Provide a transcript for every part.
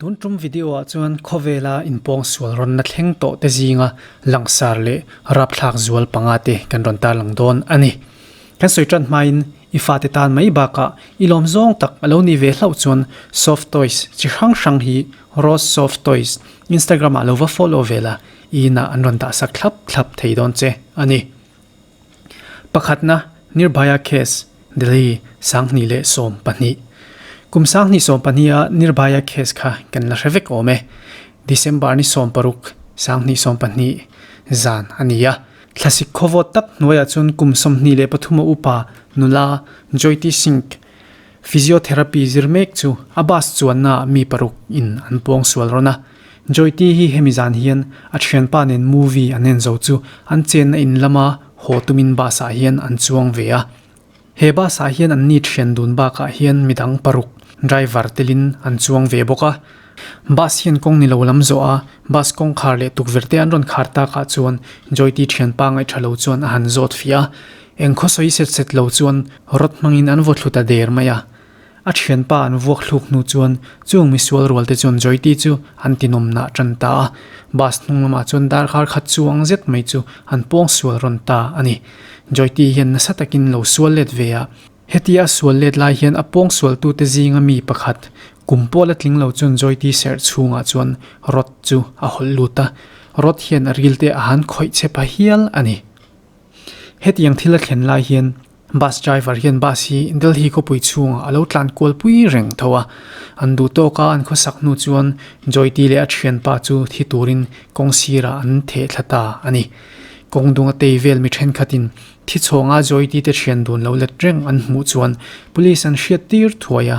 Tun tum video ah chuan khawvela inpawng sual rawnna thleng tawh te zinga langsar leh rapthlak zual panga te kan rawn tarlang dawn a ni. Kan sawi tan hmain i fate tan mai bakah i lawm zawng tak a lo nih ve hlauh chuan soft toys chi hrang hrang hi Rose Soft Toys Instagram ah lo va follow ve la i inah an rawn dah sak thlap thlap thei dawn che a ni. Pakhatna, Nirbhaya case, Delhi, 2012. Kum 2012 a Nirbhaya case kha kan la hre vek awm e. December ni 16, 2012 zan a ni a. Thlasik khawvawt tak hnuaiah chuan kum 23 a upa nula Jyoti Singh physiotherapy zir mek chu a bus chuanna ah mi paruk in an pawng sual rawn a. Joyte hi hemi zan hian a thianpa nen movie an en zo chu an chenna in lama haw tumin bus ah hian an chuang ve a. He bus ah hian an ni thian dun bakah hian midang paruk driver telin an chuang ve bawk a. Bus hian kawng ni lo lam zawh a, bus kawngkhar leh tukverh te an rawn khar takah chuan Joyte thianpa ngaihṭha lo chuan a han zawt fiah a. Eng khawsawi set set lo chuan rod hmangin an vaw thlu ta der mai a. A thianpa an vuak thluk hnu chuan chung misual rual te chuan Joyte chu an tinawmnah tan ta a, bus hnung lamah chuan darkar khat chuang zet mai chu an pawng sual rawn ta a ni. Joyte hian nasa takin lo sual let ve a, hetia a sual let lai hian a pawng sualtute zinga mi pakhat kum pawh la tling lo chuan Joyte serh chhungah chuan rod chu a hawlh lut a, rod hian a ril te a han khawih che pha hial a ni. Hetiang thil a thlen lai hian bus driver hian bus hi Delhi khawpui chhungah a lo tlan kual pui reng tho a, an duh tawk a an khawsak hnu chuan Joyte leh a thianpa chu thi turin kawng sirah an theh thla ta a ni. Kawng dung a tei vel mi thenkhatin thi chhawnga Joyte te thian dun lo let reng an hmuh chuan police an hriat tir thuai a.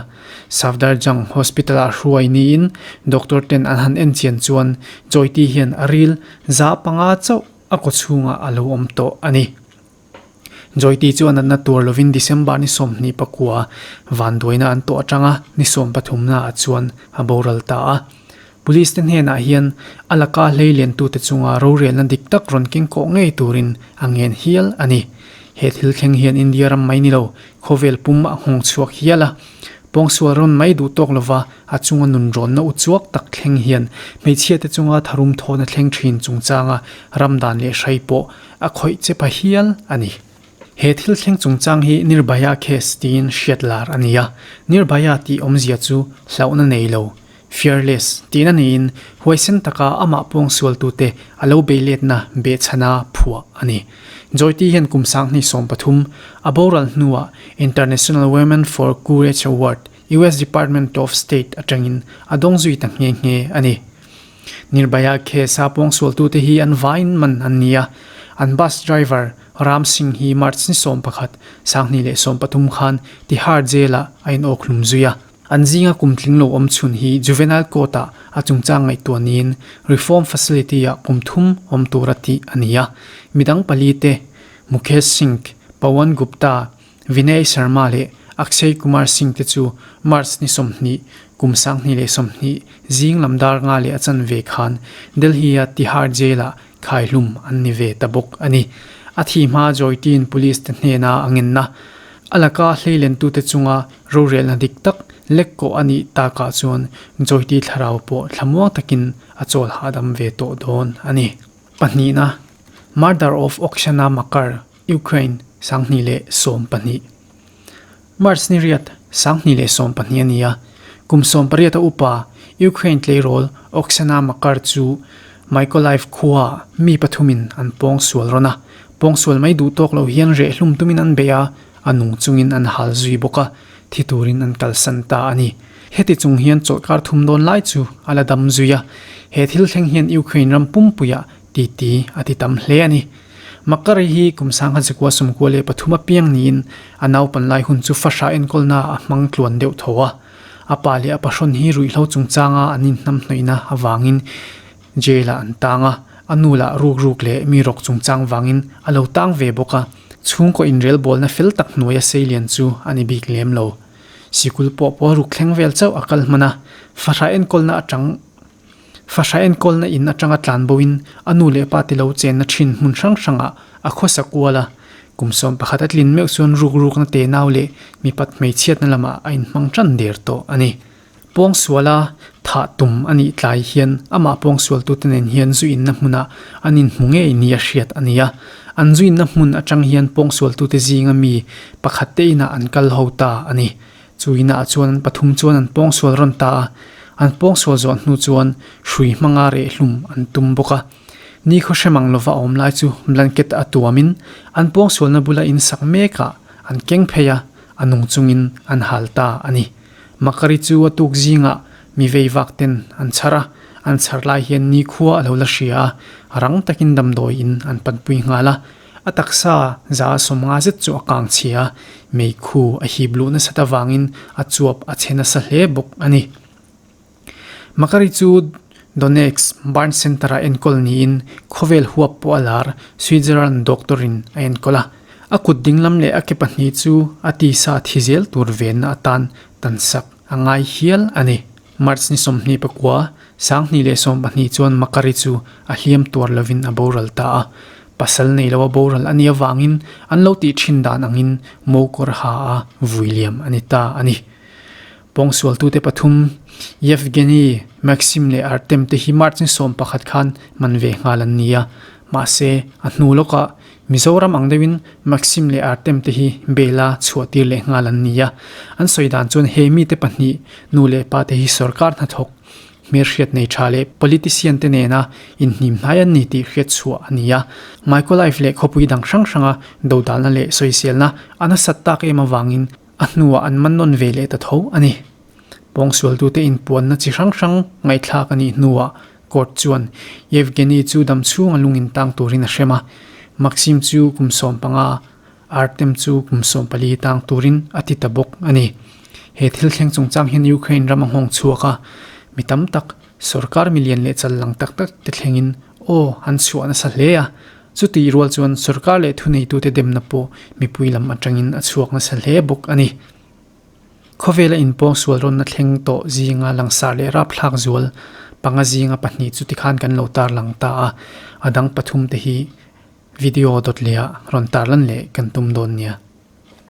Safdarjung Hospital ah hruai niin doctor ten an han en chian chuan Joyte hian a ril za panga chauh a kaw chhungah a lo awm tawh a ni. Joyte chu a natna tur lovin December ni 29 vanduaina an tawh atanga ni 13 ah chuan a boral ta a. Police te hnenah hian a laka hlei liantute chunga rorelna dik tak rawn keng kawh ngei turin a ngen hial a ni. He thil thleng hian India ram mai ni lo, khawvel pum a nghawng chhuak hial a. Pawngsual rawn mai duh tawk lova a chunga nun rawnna u chuak tak thleng hian hmeichhiate chunga tharum thawhna thleng thin chungchanga ram dan leh hrai pawh a khawih che pha hial a ni. He thil thleng chungchang hi Nirbhaya case tiin hriat lar a ni a, Nirbhaya tih awmzia chu hlauhna nei lo, fearless, tihna niin huaisen taka amah pawngsualtute a lo beiletna behchhana phuah a ni. Joyte hian kum 2013 a boral hnuah International Women for Courage Award, US Department of State atangin a dawng zui ta nghe nghe a ni. Nirbhaya case-a pawngsualtute hi an vaiin man an ni a, an bus driver Ram Singh hi March ni 11, 2013 khan Tihar Jail-ah a inawkhlum zui a. An zinga kum tling lo awm chhun hi Juvenile Court-ah a chungchang ngaihtuah niin Reform Facility-ah kum thum awm tura tih a ni a. Midang pali te, Mukesh Singh, Pawan Gupta, Vinay Sharma leh Akshay Kumar Singh te chu March ni 20, kum 2020 zing lam dar nga leh a chanve khan Delhi-a Tihar Jail-ah khaihlum an ni ve ta bawk a ni. A thi hma Joytein Police te hnena a ngenna a laka hleilentute chunga rorelna dik tak lek kawh a nih takah chuan Joyte thlarau pawh thlamuang takin a chawl hahdam ve tawh dawn a ni. Pahnihna, Murder of Oksana Makar, Ukraine, 2012. March ni riat, 2012 a ni a, kum 18 a upa Ukraine tleirawl Oksana Makar chu Mykolaiv khuaah mi pathumin an pawng sual rawn a. Pawng sual mai duh tawk lo hian reh hlum tumin an bei a, a nung chungin an hal zui bawk a, thi turin an kalsan ta a ni. Heti chung hian chawlhkar thum dawn lai chu a la dam zui a, he thil thleng hian Ukraine ram pumpuiah titi a ti tam hle a ni. Makari hi kum 1993 a piang niin a naupan lai hun chu fahra enkawlna a hmang tluan deuh tho a. A pa leh a pahrawn hi ruihhlo chungchanga an inhnamhnawihna avangin jail-ah an tang a, a nu lah ruk ruk leh mi rawk chungchang vangin a lo tang ve bawk a. Chhungkaw inrelbawlna fel tak hnuaia seilian chu a ni bik lem lo. Sikul pawh pawl ruk thleng vel chauh a kal hman a, fahra enkawlna atang Fahra enkawlna in atanga tlan boin a nu leh pa te lo chenna thin hmun hrang hrangah a khawsa kual a. Kum 11 a tlin meuh chuan ruk rukna te nau leh mipat hmeichhiatna lamah a inhmang tan der tawh a ni. Pawngsuala tha. Thah tum a nih tlai hian amah pawngsualtute nen hian zu inna hmunah an inhmu ngei nia hriat a ni a. An zu inna hmun atang hian pawngsualtute zinga mi pakhat te inah an kal ho ta a ni. Chu inah chuan an pathum chuan an pawngsual rawn ta a, an pawngsual zawh hnu chuan hrui hmanga rehhlum an tum bawk a. Ni khaw hre mang lova awm lai chu blanket a tuamin an pawngsualna bula insak mekah an keng phei a, a nung chungin an hal ta a ni. Makari chu a tuk zingah mi vei vak ten an chhar a, an chhar lai hian nikhua a lo la hria a, rang takin damdawi in an panpui nghal a. A taksa za 50 zet chu a kang chhia a, meikhu a hip luh nasat avangin a chuap a chhe nasa hle bawk a ni. Makari chu Donetsk Burn Centre-ah enkawl niin khawvel huap pawh a lar Switzerland doctor-in a enkawl a. A kut dinglam leh a ke pahnih chu a tisa thi zel tur venna atan tansak a ngai hial a ni. March ni 29, 2012 chuan Makari chu a hliam tuar lovin a boral ta a. Pasal nei lo a boral a nih avangin an lo tih thin dan angin mokawr ha a vui liam a ni ta a ni. Pawngsualtute pathum, Yevgeny, Maxim leh Artem te hi March ni 11 khan man ve nghal an ni a. Mahse, a hnu lawkah Mizoram ang deuhin Maxim leh Artem te hi bail-a chhuahtir leh nghal an ni a. An sawi dan chuan he mite pahnih, nu leh pa te hi sorkar hnathawk, hmelhriat nei tha leh politician te nena inhnim hnai an ni tih hriat chhuah a ni a. Mykolaiv leh khawpui dang hrang hranga dodalna leh sawiselna a nasat tak em avangin A hnuah an man nawn ve leh ta tho a ni. Pawngsualtute inpuanna chi hrang hrang ngaihthlak a nih hnuah court chuan Yevgeny chu dam chhunga lungin tang turin a hrem a, Maxim chu kum 15, Artem chu kum 14 tang turin a ti ta bawk a ni. He thil thleng chungchang hian Ukraine ram a nghawng chhuak a, mi tam tak sorkar milian leh chal lang tak tak te thlengin aw an chhuah nasa hle a, Chutih rual chuan sorkar leh thuneitute demna pawh mipui lam atangin a chhuak nasa hle bawk a ni. Khawvela inpawng sual rawnna thleng tawh zinga langsar leh rapthlak zual panga zinga pahnih chu tikhan kan lo tarlang ta a, a dang pathum te hi video dawt lehah rawn tarlan leh kan tum dawn nia.